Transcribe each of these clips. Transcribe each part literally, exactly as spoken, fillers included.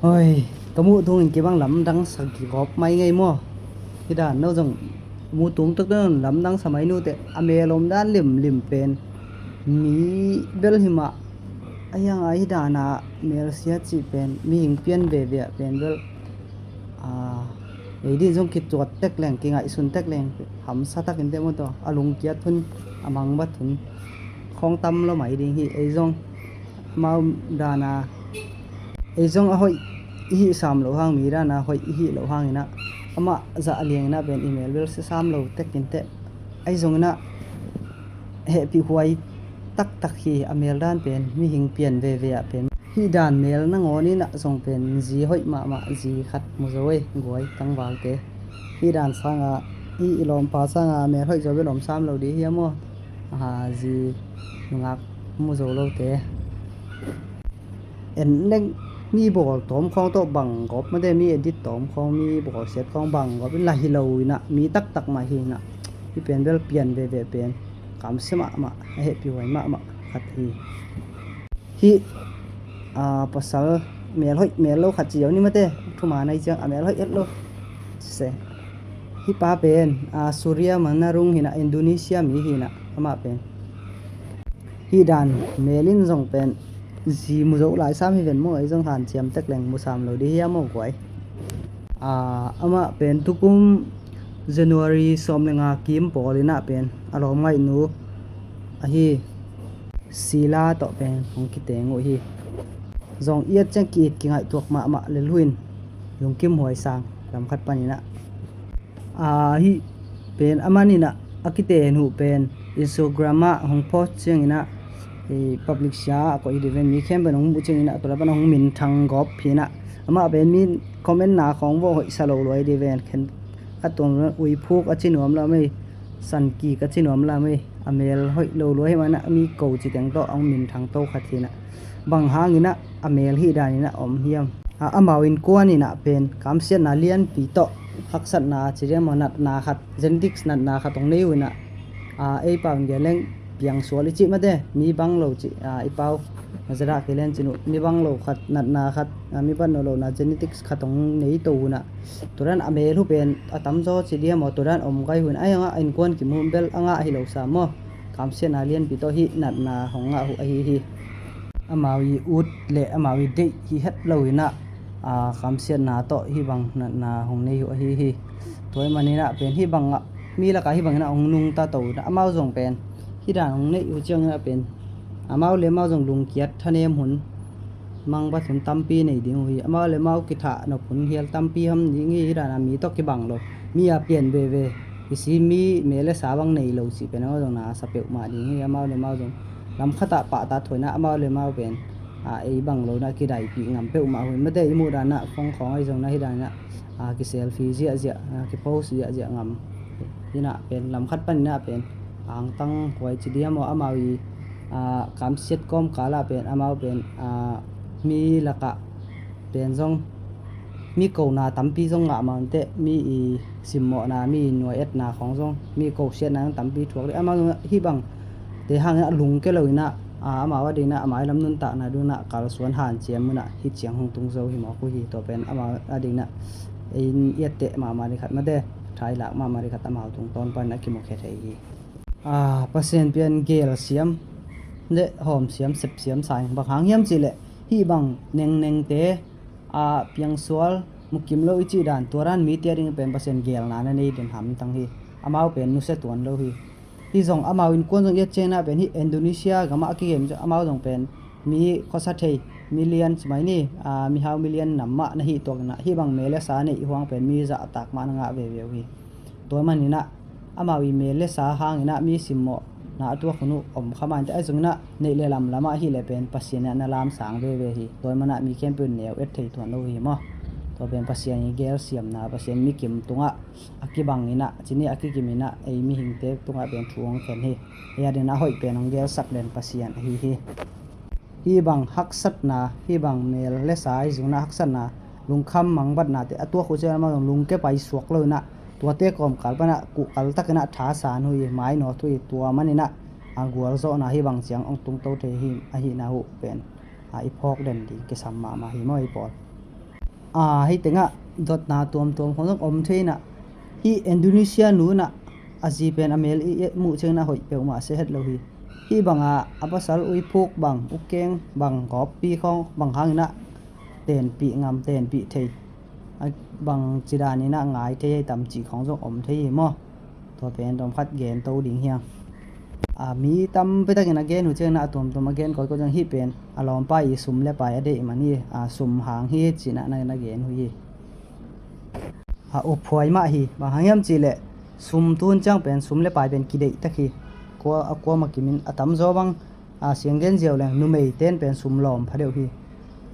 Oi, ka muh tungin kibang lamdang sa kigawp mai ngei maw? Hi dan no zong muh tung tak dan lamdang sa mai nute, a mel om dan limlim pen mi bel hi mah. A hiang a hi dan a mel sia cih pen mihing pian veve ah pen bel, a, ei dih zong kituat tek leng, kingaihsun tek leng, hamsa takin te maw taw, a lungkiat hun, a mangbat hun khawng tam lo mai ding hi. Ei zong amau dan a, ei zong a hoih i hih sam loh hang, mi dan a hoih i hih loh hang inah, amah zah liang inah pen i mel bel sia sam lo tek in teh. Ei zong inah hehpih huai taktak hi. A mel dan pen mihing pian veve ah pen hih dan mel nangawn inah zong pen zi hoih mahmah zi khat mu zo ei guai tangvalte. Hih dan sanga, i, i lawmpa sanga mel hoih zo bel om sam lo dih hiam aw? Aha, zi nungak mu zo lote. En leng mi bawl tawm khawng tawh bang gawp mate, mi edit tawm khawng, mi bawlsiat khawng bang gawp in la hi lo inah, mi taktak mah hi inah. Hih pen bel pian veve pen kamsia mahmah, a hehpih huai mahmah khat hi. Hih, a, pasal mel hoih mel lo khat ci zo ni mate, thuma nai ciang a mel hoih et lo. Se. Hih pa pen, a, Surya Manarung hi inah, Indonesia mi hi inah, amah pen. Hih dan mel in zong pen zi mu zo lai sam hi ven maw, ei zong hanciam tek leng mu sam lo dih hiam aw guai. A, amah pen tukum January sawm le nga kim pawl inah pen a lawm ngaihnu ahi Sila tawh pen hong kiteng uh hi. Zong i et ciang ki-it kingaihtuak mahmah lel uh in, lungkim huai sang lam khat pan inah. A, hih pen a man inah a kiten uh pen Instagram ah hong post ciang inah, eh, public sia a koih hi dih ven, mi khempeuh in hong muh ciang inah tua lai pan hong minthang gawp hi inah. Amah pen mi comment na khawng vawh hoih sa lo luai dih ven, khen ka tuam uiphuk a ci nuam lam ei, sankik a ci nuam lam ei, a mel hoih lo luai hi manah mi ko ci teng tawh a hong minthang to khat hi inah. Bang hang inah a mel hih dan inah om hiam? A, amau innkuan inah pen kamsiatna lianpi tawh haksatna ci diam aw, natna khat, genetics natna khat hong nei uh inah, a, ei pau in gen leng piangsual i cih mate, mi bang lo cih, a, i pau na zadah kei len cin uh, mi bang lo khat, natna khat, a, mi bat nawn lohna genetics khat hong nei to uh inah. Tua dan a mel uh pen a tamzaw ci diam aw, tua dan om kai uh inah, a hiang a innkuan kim uh bel a ngah hi lo sam maw? Kamsiatna lianpi tawh hih natna hong ngah uh ahi hi. Amau i ut le amau i deih hi het lo inah, a, kamsiatna tawh hih bang natna hong nei uh ahi hi. Tua hi man inah pen hih bang ah, mi lakah hih bang inah hong nungta to uh inah, amau zong pen hih dan hong neih uh ciang inah pen amau le amau zong lungkiat thanem hun, mangbat hun tampi nei ding uh hi. Amau le amau kithah nop hun hial tampi ham ding hi. Hih dan a mi tawh kibang lo, mi a pian veve, i si mi mel le sa bang nei lo cih pen amau zong na sa peuhmah ding hi. Amau le amau zong lam khat ah pahtak thei inah, amau le amau pen, a, ei bang lo inah kidaipih ngam peuhmah uh hi. Mate i muh dan ah phone khawng ahi zong inah hih dan inah, a, kiselfie ziahziah, a, kipost ziahziah ngam. Hi inah pen lam khat pan inah pen angtang huai ci diam aw, amau i, a, kamsiat kawmkal ah pen amau pen, a, mi lakah pen zong mi kona tampi zong ngah mah un teh, mi i simmawhna, mi i nuai etna khawng zong, mi kosiatna zong tampi thuak dih. Amau zong hih bang te hang inah lungke lo inah, a, amau a ding inah, a mailam nuntakna ding inah kalsuan hanciam un ah hih ciang hong tung zo hi mawk uh hi. Tua pen amau a ding inah ei i etteh mahmah ding khat mate, thailak mahmah ding khat amau tungtawn pan a kimukhia thei hi. A, Pasian pian gelsiam le hawmsiam, sepsiam sa in, bang hang hiam cih leh hih bang nengnengte, a, piangsual mukim lo i cih dan, tua dan mite a ding pen Pasian gelna na nei den hamtang hi. Amau pen nusia tuan lo hi. Hih zong amau innkuan zong i et ciang inah pen hih Indonesia gam ah a kikem zong amau zong pen mi khuasa thei, million ci mai ni, a, mihau million nam mah na hih tuak inah, hih bang mel le sa neih huang pen mi zahtak mah na ngah veve uh hi. Tua man inah amau i mel le sa hang inah mi simmawhna a tuak hun uh om kha mah in teh, ahi zong inah neih le lam lam ah hih leh pen Pasian inah na lamsang veve hi. Tua man ah mi khempeuh in neu et thei tuan lo hi maw? Tua pen Pasian i gelsiamna, Pasian mikim tungah a kibang inah, ci ni, a kikim inah ei mihingte tungah pen thu hong khen hi. Ei a ding inah a hoih pen hong gelsak den Pasian ahi hi. Hih bang haksatna, hih bang mel le sa i zung inah haksatna, lungkham mangbatnate a tuak uh ciang amau zong lungke pai suak lo inah, tuate kawmkal pan ah kuhkal tak inah thasan uh hi, mainawt uh hi. Tua man inah a gualzawhna hih bang ciang hong tungto thei hi. Ahihna uh pen, a, i phawk den ding kisam mahmah hi maw i pawl? A, hih tengah dotna tuamtuam khong zong om thei inah, hih Indonesia nu inah a zi pen a mel i, i muh ciangin a hoih peuhmah sia het lo hi. Hih banga a pasal uiphuk bang, ukeng bang, gawppi khong bang hang inah tenpih ngam, tenpih thei, a bang cidan inah ngai thei hi tam cih khong zong om thei hi maw? Tua pen tawm khat gen to ding hiang. A, mi tampi takin a gen uh ciangin a tuamtuam a gen kawikawi ciang hih pen a lawmpa i sum le pai a deih man hi, a, sum hang hi cinah na, na gen uh hi. A, uphuai mah hi, bang hang hiam cihleh sum tun ciang pen sum le pai pen kideih tak hi. Kua, a kuama kimin a tamzaw bang, a, siang gen ziau leng numei ten pen sum lawm pha deuh hi.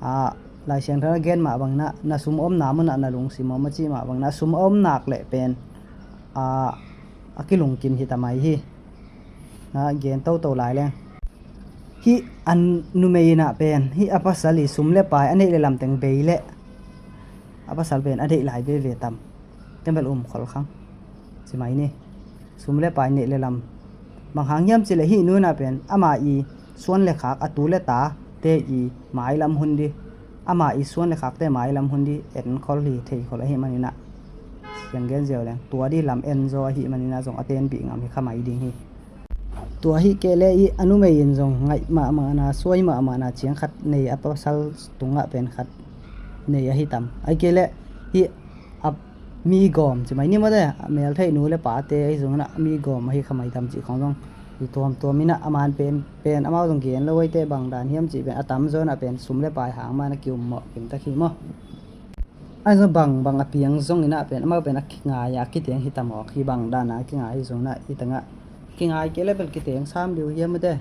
A, Lai Siangtho a gen mah bangin ah na sum omna munah na lungsim om a cih mah bangin ah sum a om nak leh pen, a, a kilungkim hi ta mai hi. Na gen toto lai leng. Hih a numei inah pen hih a pasal i sum le pai a neih le lamteng bei leh a pasal pen a deih lai veve tam. Tembel um khol khang. Ci mai ni. Sum le pai neih le lam. Bang hang hiam cihleh hih nu inah pen ama i suan le khak a tu le ta te i mailam hun di. Ama i suan le khakte mailam hun di en khol hi, thei khol ahih maninah. Siang gen ziau leng. Tua di lam en zaw ahih maninah zong a tenpih ngam hi kha mai ding hi. Tua hi kei le i a numei in zong ngaih mahmahna, suai mahmahna ciang khat nei a pasal tungah pen khat nei ahi tam. Ahi kei le hi a mi gawm ci mai ni mawte, a mel theih nu le pate ahi zongin ah mi gawm ahi kha mai tam cih khong zong hi tuamtuam inah a man pen, pen amau zong gen lo ahi te bang dan hiam cih pen a tamzaw inah pen sum le pai hang man a ki-um mawh kim tak hi maw? Ahi zong bang, bang a piang zongin ah pen amau pen a kingai a kiteng hi tam awk hi bang dan a kingai hi zongin ah i tengah kingai kei le bel kiteng sam diu hiam mawte?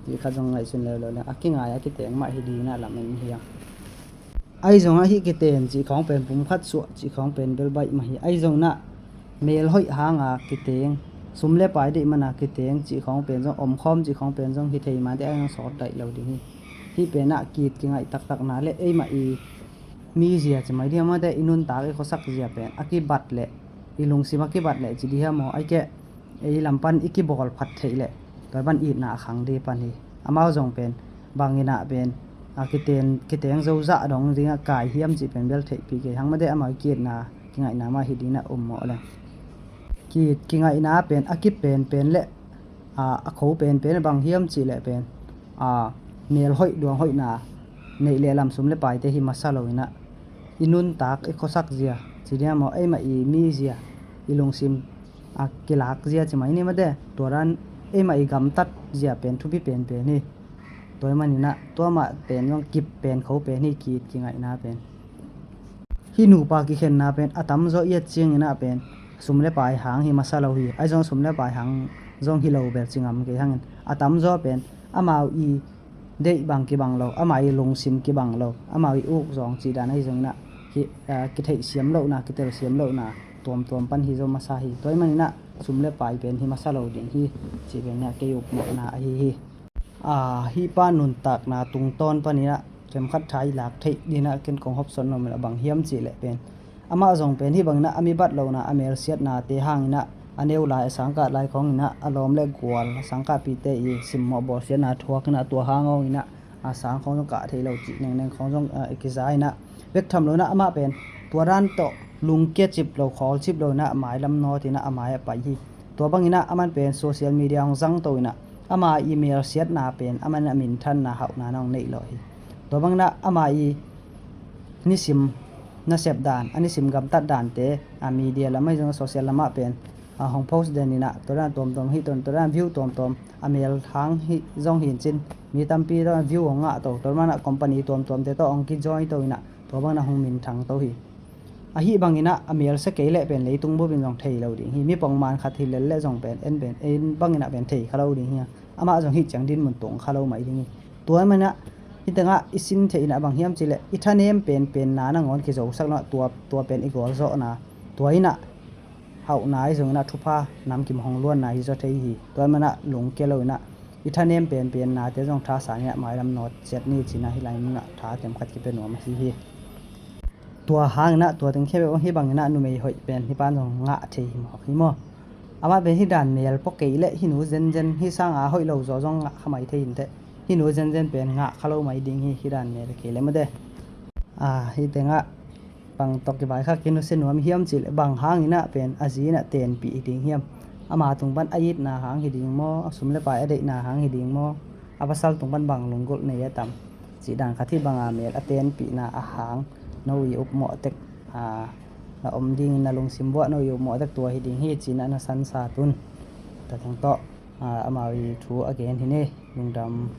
Cih khat zong ngaihsun leuleu le a kingai a kiteng mah hi dinah lam en hi a. Ahi zongah hih kiten cih khawng pen pumkhat suah cih khawng pen bel baih mah hi. Ahi zongah mel hoih hanga kiteng, sum le pai deih mana kiteng cih khawng pen zong, omkhawm cih khawng pen zong hi thei mate, ahi zong sawt daih lo ding hi. Hih penah kit kingaih taktakna le eimah i mizia ci mai diam mate, i nuntak i khuasak zia pen a kibat leh, i lungsim a kibat leh ci diham aw, ahi keh ei lam pan i kibawl phat theih leh tua pan itna a khang dih pan hi. Amau zong pen bang inah pen a kiteng, kiteng zozah dong dingah kai hiam cih pen bel theihpih kei hang mate, amau i kitna kingaihna mah hi dinah um mawh leng. Kit kingaihna pen a kip penpen le a, a kho penpen bang hiam cihleh pen a, mel hoih duang hoihna neih le lam sum le paite hi masa lo inah i nuntak i khuasak zia ci diam aw, eimah i mizia i lungsim a kilak zia ci mai ni mate, tua dan eimah i gamtat zia pen thupi penpen hi. Tua hi maninah tua mah pen zong kip pen kho pen hi, kit kingaihna pen. Hih nupa kikhenna pen a tamzaw i et cianginah pen sum le pai hang hi masa lo hi. Ahi zong sum le pai hang zong hi lo bel ci ngam kei hangin a tamzaw pen amau i deih bang kibang lo, amau i lungsim kibang lo, amau i uk zawng cih dan ahi zonginah ki, a, kitheih siam lohna, kitel siam lohna tuamtuam pan hi zaw masa hi. Tua hi maninah sum le pai pen hi masa lo ding hi cih pen inah kei upmawhna ahi hi. A, hih pa nuntakna tungtawn paninah kemkhat tha i lak theih dinah ken kong hopsawn nuam inah bang hiam cihleh pen amah zong pen hih banginah a mibat lohna, a melsiatnate hanginah a neu lai, a sangkah lai khawnginah a lawm le gual, a sangkahpite i simmawh bawlsiatna thuakinah tua hang awnginah a sang khawng zong kah thei lo cih nengneng khawng zong, a, i kiza inah bek tham lo inah amah pen tua dan tawh lungkia cip lo, khawl cip lo inah mailam nawt inah a mai a pai hi. Tua banginah aman pen social media hong zangto inah ama i melsiatna pen aman a minthanna hauhna na hong neih lawh hi. Tua banginah ama i nisim nasep dan, a nisim gamtat dante a media lam ahi zong social lamah pen a hong post den inah tua dan tuamtuam hi ton, tua dan view tuamtuam a mel hang hi zong hi cin mi tampi tua dan view hong ngah to, tua manah company tuamtuamte tawh hong kijoin to inah tua banginah hong minthang to hi. Ahi banginah a melsia kei leh pen leitung bupin zong thei lo ding hi. Mi pongman khat hi lel leh zong pen en pen en banginah pen thei kha lo ding hi. Amah zong hih ciang dinmun tung kha lo mai ding hi. Tua manah hih tengah i sin theih inah bang hiam cihleh i thanem penpenna nangawn kizosak lo, tua, tua pen i gualzawhna, tua inah hauhna ahi zonginah thupha namkim hong luanna hi zaw thei hi. Tua manah lungkia lo inah i thanem penpennate zong thasan inah mailam nawt ciat ni cinah hih lai munah tha kemkhat kipia nuam ahi hi. Tua hanginah tua teng khempeuh hih banginah numei hoih pen hih pan zong ngah thei hi mawk hi maw? Amah pen hih dan mel pua kei leh hih nu zenzen, hih sanga hoih lo zaw zong ngah kha mai thei inteh. Hih nu zenzen pen ngah kha lo mai ding hi, hih dan mel kei leh mate. A, hih tengah Bang tawh kivaikhak in nusia nuam hiam cih leh bang hangin ah pen a zi in ah tenpih hi ding hiam? Ama tung pan a itna hang hi ding maw, a sum le pai a deihna hang hi ding maw, a pasal tung pan bang lunggulh nei a tam? Cih dan khat hi. Banga mel a tenpihna a hang no i upmawh tek a, na om dingin na lungsim uah no i upmawh tek tua hi ding hi ci-in ah na sansat un. Tua teng tawh a, amau i thu a gen hi ni. Lungdam.